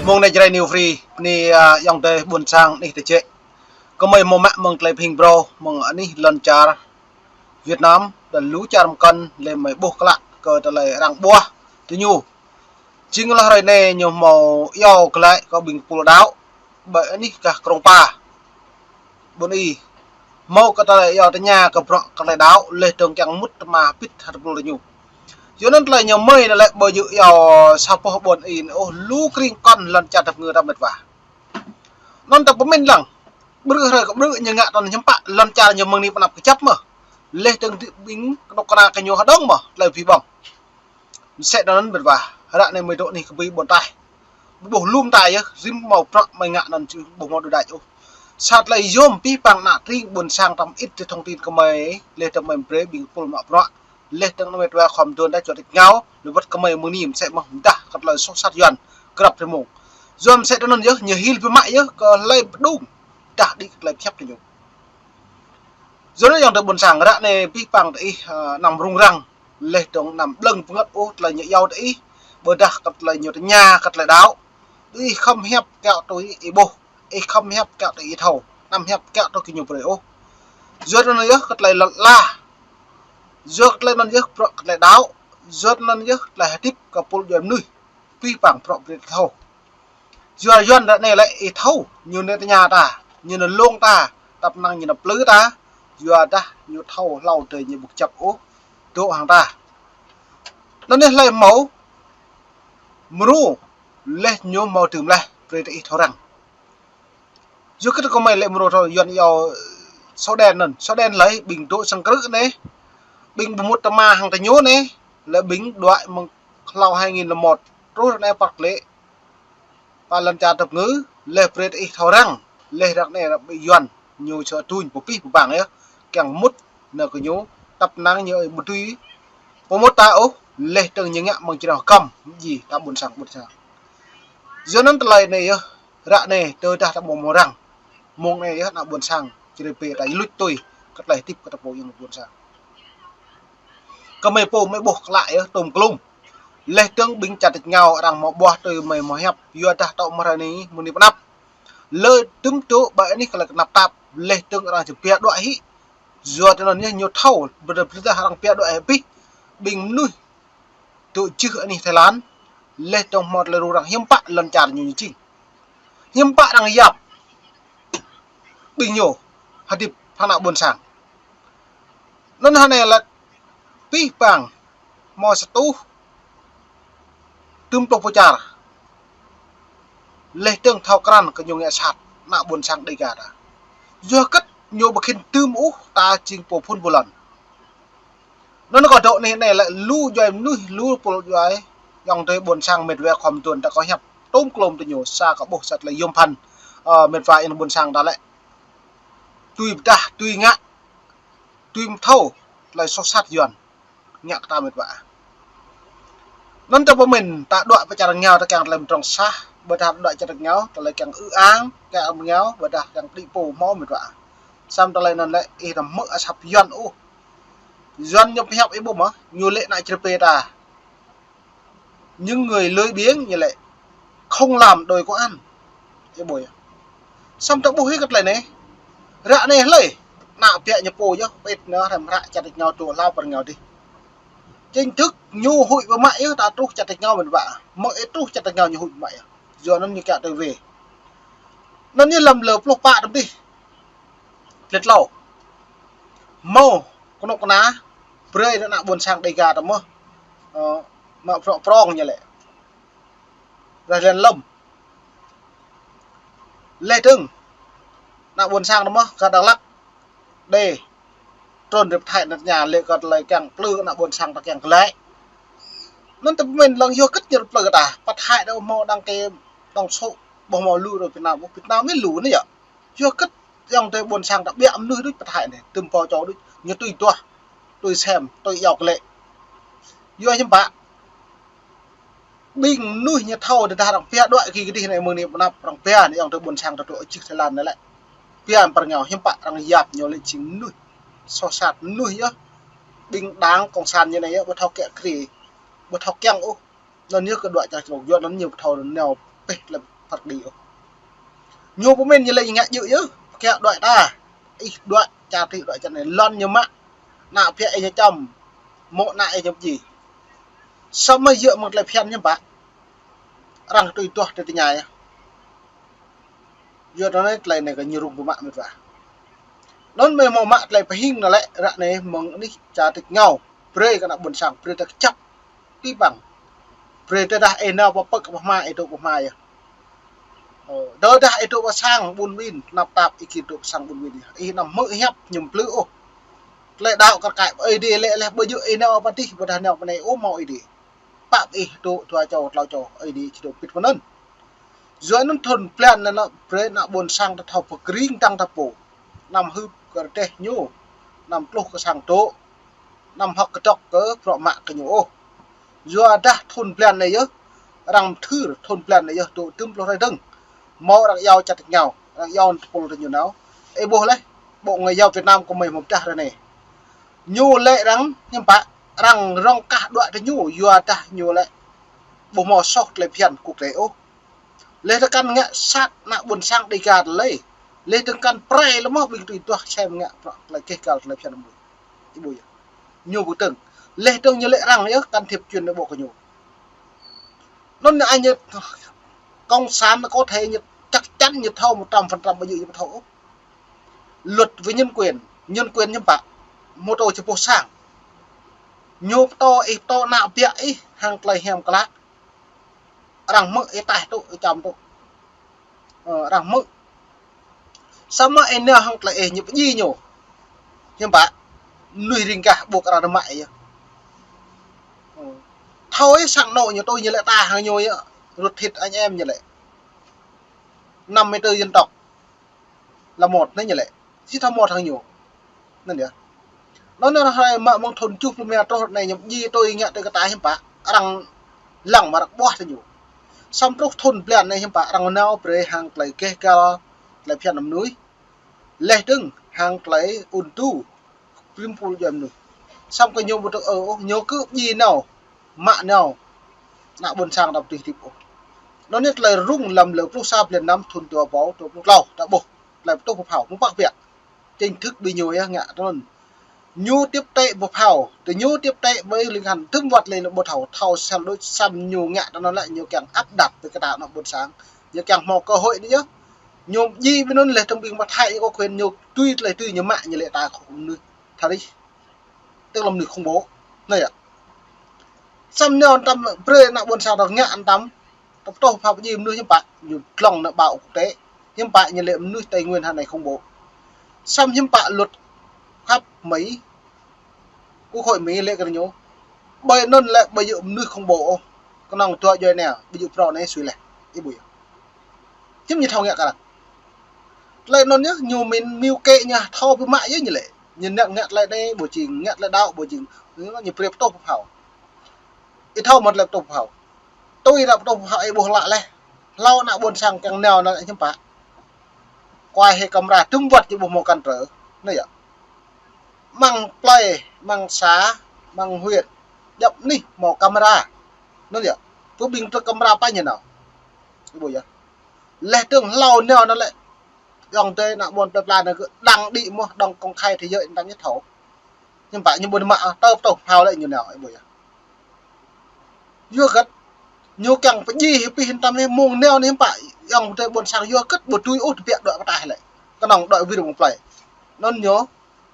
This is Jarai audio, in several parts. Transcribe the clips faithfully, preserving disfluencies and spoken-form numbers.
Mơ̆ng anai Jrai New Free, anai, a, ayŏng adơi ƀôn sang anih tơčĕ. Kơmơi hmâo mă mơ̆ng tơlơi pơhing brơi, mơ̆ng anih lŏn čar Việt Nam, đah lu čar mơkŏn, lĕ mơi ƀuh klă kơ tơlơi arăng ƀuah tơ ñu. Jing lŏ hrơi anai ñu hmâo iâu glaĭ kơ ƀing pul đaŏ, ƀơi anih gah Krông Pa, Ƀuôn Y. Hmâo kơ tơlơi iâu tơña kơ bruă kơ tơlơi đaŏ, leh dơ̆ng kiăng mŭt tơma pĭt hơdră pul tơ ñu. Yua anŭn tơlơi ñu mơi anai lĕ ƀu djơ̆ iâu sa boh Ƀuôn Y ôh, lu kring kŏn lŏn čar tơpơngư ta mĕt wa. Anŭn ta pơmĭn lăng. Ƀrư̆ hrơi kơ ƀrư̆ ñu ngă tơlơi hiư̆m pă, lŏn čar ñu mơ̆ng anai pơ anăp kơjăp mơ̆. Leh dơ̆ng ƀing kơnuk kơna kơ ñu hơđong mơ̆, tơlơi pơhing ƀơ̆ng. Mơsĕ anŭn mĕt wa, ră anai mơi dŏ anih kơ ƀing ƀôn taih. Ƀuh lŏm ta yơh, rĭm hmâo bruă mơi ngă anŭn či ƀu hmâo đuaĭ đač ôh. Sa tơlơi yôm pih pang ană tring ƀôn sang tăm it tơ thông tin kơmơi, leh dơ̆ng mơi brơi ƀing pul mă bruă. Leh dơ̆ng mĕt wa khŏm dŏ đa čơdơ̆ng ngao, leh wơ̆t kơmơi mơ̆ng anai mơsĕ mơ̆ dah kơ tơlơi soh sat Yuan, grăp rơmông. Yua mơsĕ anŭn yơh, ñu hil pơmă yơh, kơ hlơi pơdŏng, dah đĭ kơ tơlơi pơhiăp tơ ñu. Yua anŭn ayŏng adơi ƀôn sang ră anai pih pang tơ ih, a, anăm rŭng răng, leh dơ̆ng anăm ƀlơ̆ng pơngăt ôh tơlơi ñu iâu tơ ih, ƀôdah kơ tơlơi ñu tơña kơ tơlơi đaŏ. Ih khŏm hiăp kiaŏ tui ih ƀuh, ih khŏm hiăp kiaŏ tui ih thâo, anăm hiăp kiaŏ tui kơ ñu brơi ôh. Yua anŭn yơh kơ tơlơi lŏn ala. Yua kơ tơlơi anŭn yơh bruă kơ tơlơi đaŏ. Yua anŭn yơh tơlơi hơdip kơ pul djuai mơnuih. Pih pang bruă brơi thâo. Yua Yuan ră anai lĕ ih thâo, ñu nao tơña ta, ñu nao lông ta, tăp năng ñu nao plư ta, yua dah ñu thâo hlâo adơi ñu ƀu kơjăp ôh, dŏ hăng ta. Anŭn yơh hlơi hmâo mrô, leh ñu hmâo tơm leh, brơi tơ ih thâo răng. Yua kơ tơ kơmơi lĕ mrô thâo Yuan iâu sổ đen anŭn, sổ đen hlơi, ƀing dŏ sang krư̆ anai, ƀing ƀu mŭt tơma hăng tơ ñu anai, lĕ ƀing đuaĭ mơ̆ng hlâo hai nghìn lẻ một, truh ră anai păt lĕ pơ lŏn čar tơpơngư, leh brơi tơ ih thâo răng, leh ră anai ră ƀing Yuan, ñu čơ tuñ pơpih pơbang yơh, kiăng mŭt nao kơ ñu, tăp năng ñu ƀu tui pơmŭt ta ôh, leh dơ̆ng ñu ngă mơ̆ng čơrơh kăm, ji ta ƀôn sang ƀôn sang. Yua anŭn tơlơi anai yơh, ră anai tơdah ta ƀu hmâo răng. Mơ̆ng anai yơh ană ƀôn sang, čơrơpê ta luč tui, kơ tơlơi hơdip kơ ta pô ayŏng ƀôn sang. Kơmơi pô mơi ƀuh klă yơh, tôm klum. Leh dơ̆ng ƀing čăt tơčĕk ngao arăng hmâo ƀuah tui mơi hmâo hiăp, yua dah tŏ mơ̆ hrơi anai, mơ̆ng anai pơ anăp. Lơ tơm tŏ ƀơi anih kơ lĕ kơnăp tap, leh dơ̆ng arăng či pia đuaĭ hĭ. Yua tơ anŭn yơh ñu thâo, ƀôdah ƀôdah arăng pia đuaĭ hĭ pih. Ƀing mơnuih dŏ jưh anih Thái Lan, leh dơ̆ng hmâo tơlơi rŭng răng hiư̆m pă lŏn čar ñu ñu jing. Hiư̆m pă arăng yap ƀing ñu hơdip hăng ană ƀôn sang. Anŭn hơnai lĕ pih pang hmâo sa rơtuh tơm pluh pô čar. Leh dơ̆ng thâo krăn kơ ñu ngă sat ană ƀôn sang Đêga ta. Yua kơ ñu ƀu khĭn tơm ôh ta jing pô phŭn pô lŏn. Anŭn kâo dŏ anih anai lĕ lu djuai mơnuih, lu pul djuai, ayŏng adơi ƀôn sang mĕt wa khŏm dŏ ta kâo hiăp tôm klum tơ ñu sa kơ ƀuh sa tơlơi yôm phăn, ơ, mĕt wa ayŏng ƀôn sang ta lĕ. Tui pơdah, tui ngă, tui mơthâo, tơlơi soh sat Yuan ngă kơ ta mĕt wa. Anŭn ta pơmĭn, ta đuaĭ pơ čar rơngiao ta kiăng tơlơi pơdrŏng sah, ƀôdah đuaĭ čar rơngiao, tơlơi kiăng ư ang, kiăng rơngiao, ƀôdah kiăng đĭ pô hmâo mĕt wa. Samơ̆ tơlơi anŭn lĕ, ih ta hmư̆ asăp Yuan ôh. Yuan ñu pơhiăp ih ƀuh mơ̆, ñu lĕ ană čơrơpê ta. Những người lười biếng ñu lĕ không làm đòi có ăn. Ih ƀuh yơh. Samơ̆ ta ƀuh hĭ kơ tơlơi anai. Ră anai hlơi. Ană ƀiă ñu pô yơh, pĭt nao răm ră čăt tơčĕk ngao dŏ hlâo pơ rơngiao dih. Chính thức ñu huĭ pơmă yơh ta truh čăt tơčĕk ngao mĕt wa. Mơ̆ ih truh čăt tơčĕk ngao ñu huĭ pơmă yơh. Yua anŭn ñu kiaŏ tui wê. Anŭn ñu lăm lơ pluh pă tơm dih. Plĕt hlâo. Hmâo kơnuk kơna brơi ană ƀôn sang Đêga ta mơ̆. Ơ, mă prŏng prŏng ñu lĕ. Rah lăn lăm. Leh dơ̆ng ană ƀôn sang ta mơ̆, gah Dak Lak. Đê. Trŭn rĭm Thái anŭn ñu lĕ kơ tơlơi kiăng plư ană ƀôn sang ta kiăng glaĭ. Anŭn ta pơmĭn lăng yua kơ ñu plư ta. Pơ Thái đa hmâo đăng ký đăng số, ƀu hmâo lu đôč Việt Nam, Việt Nam mĭn lu anai yơh. Yua kơ ayŏng adơi ƀôn sang ta ƀiă mơnuih đôč pơ Thái anai, tơm pô čô đôč, ñu tui tuah, tui sem, tui iâu glaĭ. Yua hiư̆m pă. Ƀing mơnuih ñu thâo tơdah arăng pia đuaĭ kơ gih dih anai mơ̆ng anai pơ anăp arăng pia anai ayŏng adơi ƀôn sang ta dŏ jưh Thái Lan anai lĕ. Pia pơ rơngiao hiư̆m pă arăng yap ñu lĕ jing mơnuih. Soh sat mơnuih yơh. Ƀing đảng cộng sản ñu anai yơh, ƀu thâo kiăng krê, ƀu thâo kiăng ôh. Anŭn yơh kơ đuaĭ čar čơrông, yua anŭn ñu ƀu thâo nao pĕh lăm Phat đĭ ôh. Ñu pơmĭn ñu lĕ ñu ngă djơ̆ yơh, kiăng đuaĭ ta. Ih đuaĭ čar tih, đuaĭ čar anai, lŏn ñu mă. Ană ƀiă ih ñu čăm. Mô̆ ană ih ñu pơjing. Samơ̆ yơh mơ̆ng tơlơi phiăn hiư̆m pă. Arăng tui duah tơlơi tơña yơh. Yua anŭn tơlơi anai kơ ñu rŭng biă mă mĕt wa. Anŭn mơ̆ hmâo mă tơlơi pơhing anŭn lĕ ră anai mơ̆ng anih čar tač rơngiao. Brơi kơ ană ƀôn sang, brơi ta kơjăp. Abih bang. Brơi tơdah ih nao pơ pơ̆k pơ hma, ih dŏ pơ hma yơh. Ơ, tơdah ih dŏ pơ sang ƀun ƀin, tơnap tap ih gir dŏ pơ sang ƀun ƀin yơh. Ih anăm hmư̆ hiăp ñu plư ôh. Tơlơi đaŏ kar kaĭ Ơi Adai lĕ leh, ƀu djơ̆ ih nao pơ adih, ƀôdah nao pơ anai ôh hmâo Ơi Adai. Pap ih dŏ dua čô, klâo čô, Ơi Adai či dŏ pĭt mơ̆n anŭn. Yua anŭn thun blan anŭn, brơi ană ƀôn sang ta thâo pơkring tăng ta pô. Anăm hưp kơ rơdêh ñu, anăm tluh kơ sang dŏ, anăm hơ̆k kơdŏk kơ bruă mă kơ ñu ôh. Yua dah thun blan anai yơh, arăng mơthưr thun blan anai yơh dŏ dŭm pluh hrơi dơ̆ng. Hmâo arăng iâu čar tač rơngiao, arăng iâu tơpul ta ñu nao. Ih ƀuh leh, Bộ Ngoại giao Việt Nam kơ mơi hmâo pơdah ră anai. Ñu lĕ arăng hiư̆m pă, arăng rŏng kah đuaĭ tơ ñu, yua dah ñu lĕ ƀu hmâo soh tơlơi phiăn quốc tế ôh. Leh tơkăn ngă sat ană ƀôn sang Dêga tơlơi. Leh tơkăn prai lơ̆m ƀing tui duah sem ngă prăk tơlơi keh gal tơlơi phiăn mơ̆n. Ih ƀuh yơh. Ñu ƀu tơ̆ng. Leh tơ̆ng ñu lĕ arăng yơh can thiệp chuyện nội bộ kơ ñu. Anŭn anai ñu cộng sản có thể ñu chắc chắn ñu thâo một trăm phần trăm, ƀu djơ̆ ñu ƀu thâo ôh. Luật về nhân quyền, nhân quyền hiư̆m pă. Mơ̆ tô či pô sang. Ñu pơtô ih, pơtô ană ƀiă ih hăng tơlơi hiam klă. Arăng hmư̆ ih taih tŭ, ih čăm tŭ. Ơ, arăng hmư̆. Samơ̆ ih nao hăng tơlơi ih ñu pơjing ñu. Hiư̆m pă. Mơnuih ring gah ƀu kơ arăng rơmă yơh. Ơ. Thâo ih sang anŏ ñu tui ñu lĕ ta hăng ñu yơh. Ruột thịt anh em ñu lĕ. Năm mươi tư dân tộc là một anai ñu lĕ. Či thâo một hăng ñu. Anŭn yơh. Anŭn anai hrơi mă mơ̆ng thun tơjuh pluh rơma truh anai ñu pơjing tui ngă tui kơ ta hiư̆m pă. Arăng lăng mă arăng ƀuah tơ ñu. Samơ̆ truh thun blan anai hiư̆m pă arăng nao brơi hăng tơlơi keh gal, tơlơi phiăn mơnuih. Leh dơ̆ng hăng tơlơi ung thư, prim pul jua mơnuih. Samơ̆ kơ ñu ƀu tŭ ơ ôh, ñu kơ pơjing nao, mă nao. Ană ƀôn sang ta ƀu tui hơdip ôh. Anŭn anai tơlơi rŭng lăm lơ pluh sa blan năm thun dua rơbâo dua pluh klâo, ta ƀuh tơlơi pơtuh pơphao, mơ̆ng pă biă. Chính thức ƀing ñu yơh ngă tơ anŭn. Ñu tiếp tế pơphao, tơ ñu tiếp tế ƀơi ling hăn tơm wơ̆t lĕ ƀu thâo, thâo sel đôč samơ̆ ñu ngă tơ anŭn lĕ ñu kiăng áp đặt ƀơi kơ ta ană ƀôn sang. Ñu kiăng hmâo cơ hội anai yơh. Ñu pơjing ƀing anŭn leh tơ̆ng ƀing pơthai ñu có quyền ñu tui tơlơi tui ñu mă ñu lĕ ta khŏm mơnuih terrorist. Tức là mơnuih khủng bố. Anai yơh. Samơ̆ ñu ăt tăm brơi ană ƀôn sang ta ngă ăt tăm. Tơpơtô pơphao pơjing mơnuih hiư̆m pă, ñu tlŏng nao báo quốc tế. Hiư̆m pă ñu lĕ mơnuih Tây Nguyên hơnai khủng bố. Samơ̆ hiư̆m pă luật pháp Mỹ, Quốc hội Mỹ lĕ kơ ñu. Ƀơi anŭn lĕ ƀu djơ̆ mơnuih khủng bố ôh. Kơnơ̆ng dua djuai anai, ƀu djơ̆ prŏ anai sui leh. Ih ƀuh yơh. Hiư̆m ñu thâo ngă kar. Tơlơi anŭn yơh, ñu min mơ̆ng kơ ñu thâo biă mă yơh ñu lĕ. Ñu ngă, ngă tơlơi anai ƀu jing, ngă tơlơi đaŏ ƀu jing. Ñu brơi pơtuh pơphao. Ih thâo mơ̆n tơlơi pơtuh pơphao. Tui dah pơtuh pơphao ih ƀuh lă leh. Hlâo ană ƀôn sang kiăng nao anŭn hiư̆m pă. Kuai hĭ camera tơm wơ̆t či ƀuh hmâo căn cứ. Anai yơh. Mơ̆ng plơi, mơ̆ng xã, mơ̆ng huyện. Djŏp anih hmâo camera. Anŭn yơh. Pơ ƀing trơ̆k camera pă ñu nao. Ih ƀuh yơh. Leh dơ̆ng hlâo nao anŭn lĕ. Yŏng tơi ană ƀôn plơi pla anai kơ đang đĭ mơ̆ đang công khai thế giới ăt tăm ñu thâo. Hiư̆m pă ñu ƀu mă, tơ pơtuh pơphao lĕ ñu nao, ih ƀuh yơh. Yua hơget, ñu kiăng pơjing hĭ pih ăt tăm anai mơ̆ng nao anai hiư̆m pă, yŏng tơi ƀôn sang yua hơget ƀu tui ôh tơbiă đuaĭ pơtaih lĕ. Kơnơ̆ng đuaĭ wir mơ̆ng plơi. Anŭn ñu,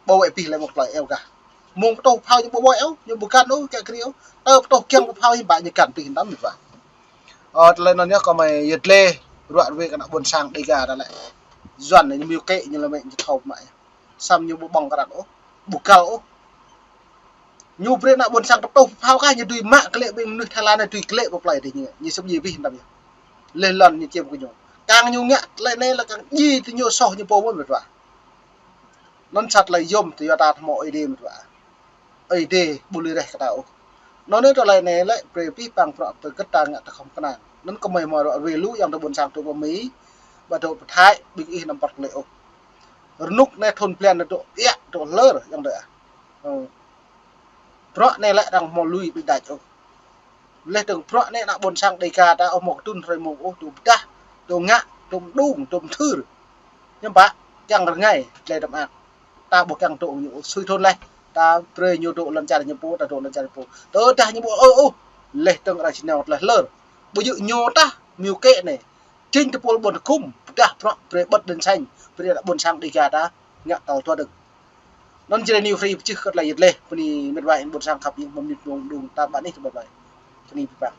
ƀu wĕ pih lĕ mơ̆ng plơi eo gah. Mơ̆ng pơtuh pơphao ñu ƀu ƀuh ôh, ñu ƀu găn ôh, kiăng kriu ôh. Tơ pơtuh kiăng pơphao hiư̆m pă ñu găn pih ăt tăm hiư̆m pă. Ơ, tơlơi anŭn yơh kơ mơi yơh tơlơi, ruă ruê kơ ană ƀôn sang Dêga ta lĕ. Yuan anai ñu mơ̆ng kơ ñu lĕ mĕ ñu thâo mă yơh. Samơ̆ ñu ƀu ƀơ̆ng kơ arăng ôh, ƀu găl ôh. Ñu brơi ană ƀôn sang tơpơtô pơphao kah ñu dưi mă klĕ ƀing mơnuih Thái Lan anai dưi klĕ pơ plơi tơ ñu, ñu sĭt djai pih ăt tăm yơh. Leh lŏn ñu čiêm kơ ñu. Kiăng ñu ngă tơlơi anai lĕ kiăng djai tơ ñu soh ñu pô mơ̆n mĕt wa. Anŭn sat tơlơi yôm tơ yua ta hmâo Ơi Adai mĕt wa. Ơi Adai ƀu lui reh kơ ta ôh. Anŭn anai tơlơi anai lĕ brơi pih păng prăk tơ gơ̆t ta ngă ta khŏm kơnang. Anŭn kơ mơi hmâo ruă ruê lu yŏng tơ ƀôn sang tơ pơ Mi, ƀu dŏ pơ Thái, ƀing ih anăm păt klĕ ôh. Rơnŭk anai thun blan anai dŏ ƀiă, dŏ hlơr yŏng tơ ah. Ơ. Bruă anai lĕ arăng hmâo lui ƀing đač ôh. Leh dơ̆ng bruă anai ană ƀôn sang Dêga ta ôh hmâo kơdŭn hrơi mông ôh tŭ pơdah. Tơl ngă, tơl mđung, tơl mthưr. Hiư̆m pă, kiăng rơngai, tơlơi tơm ak. Ta ƀu kiăng tŭ ñu sui thun leh. Ta brơi ñu tŭ lŏn čar ñu pô, ta tŭ lŏn čar ñu pô. Tơdah ñu ƀu ơ ôh, leh tơng arăng či nao tơlơi hlơr. Ƀu djơ̆ ñu tah, mơ̆ng kơ anai. Jing tơpul ƀôn hơkŭm, pơdah prŏng brơi bật đèn xanh, brơi ƀôn sang Dega ta, ngă tơl tua đơ̆ng. Anŭn jing anai ñu free pơčih kơ tơlơi yit leh, bơni mĕt wa ƀôn sang khăp ing mơ̆ng mơnit mơ̆ng mđung ta ƀă anih tơl ƀă ƀai. Kơ anai pơpă.